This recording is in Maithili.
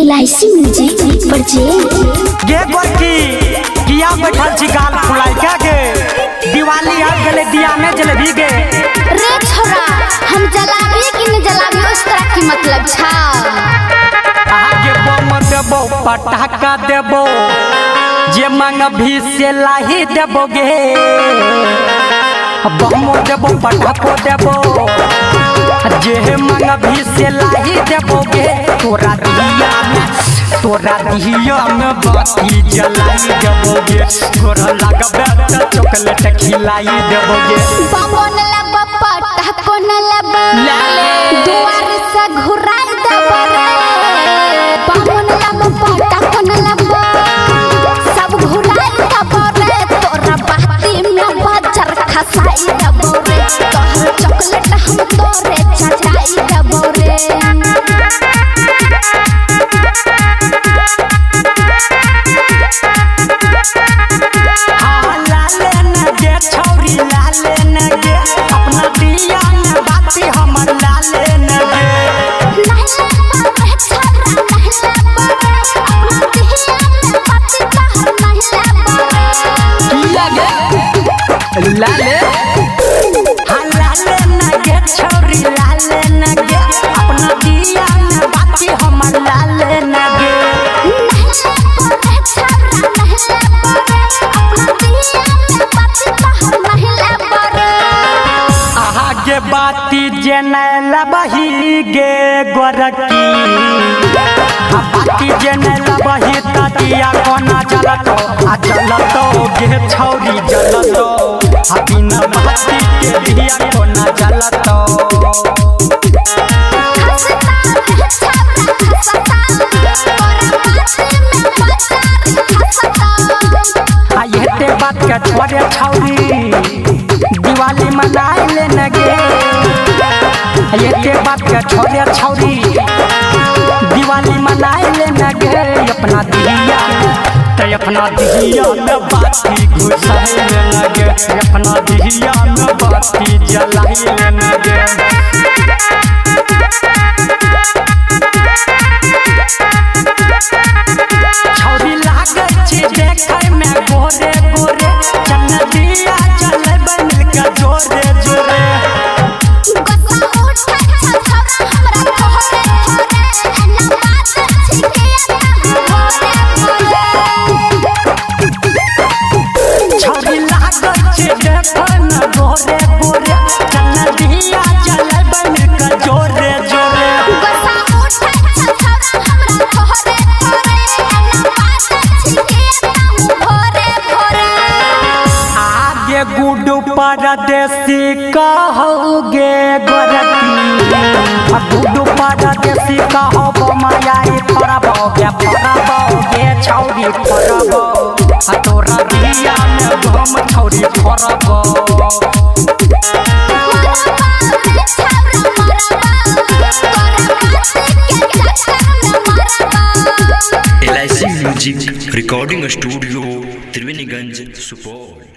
एलआईसी म्यूजिक पर गे गोरकी किया बैठल छी गाल फुलाई क्या गे? दिवाली आ गेले, दिया में जलेबी गे। रे छोरा, हम जलाबी कि न जलाबी उस तरह की मतलब छा। आगे बम देबो, पटाखा देबो, जे मांगभी से लाही देबो गे। बमो देबो, पटाखो देबो, जे मांगभी से लाही देबो गे। तोरा दिया में, तोरा दिया में बाती जलाई देबो गे। गोरा लगबे त चॉकलेट खिलाई देबो गे। बमो न लब, पटाखो न लब, ले ले। दुआर से घुराई देबो रे। बमो न लब, पटाखो न लब, सब घुराई देबो रे। तोरा बाती में बजर खसाई देबो रे। तोहर चॉकलेट हम तोरे चटाई देबो रे। हाँ, लाले न गे छौरी, लाले न गे, अपना दिया न बाती हमर लाले न गे। किया गे लाले? हाँ, लाले न गे छौरी, लाले न गे, अपना दिया न बाती हमर लाले न गे। आहा गे बाती जे नै लबही गे गोरकी, आ बाती जे नै लबही त दिया कोना जलतो, आ जलतो गे छौरी जलतो, आ बिना बाती के दिया कोना जलतो। आ एते बात के छोड़े छौरी, दिवाली मनाई ले न गे। एते बात के छोड़े छौरी, दिवाली मनाई ले न गे। अपना दिया ते अपना दिया में बाती घुसाई ले न गे। अपना दिया में बाती जलाई ले न गे। छौरी लागै छी देखै में गोरे गोरे, चल दिया जलेबै मिलके जोरे जोरे। छौरी लागै छी देखै में गोरे गोरे, चल दिया जलेबै मिलके जोरे जोरे। आगे गुडू परदेसी कहोगे गोरकी, आ गुडू परदेसी कहो मायाई फरबोगे, फरबोगे छौरी फरबो, आ तोरा दिया में बम छौरी फरबो। LIC music recording studio, Triveniganj, Supaul.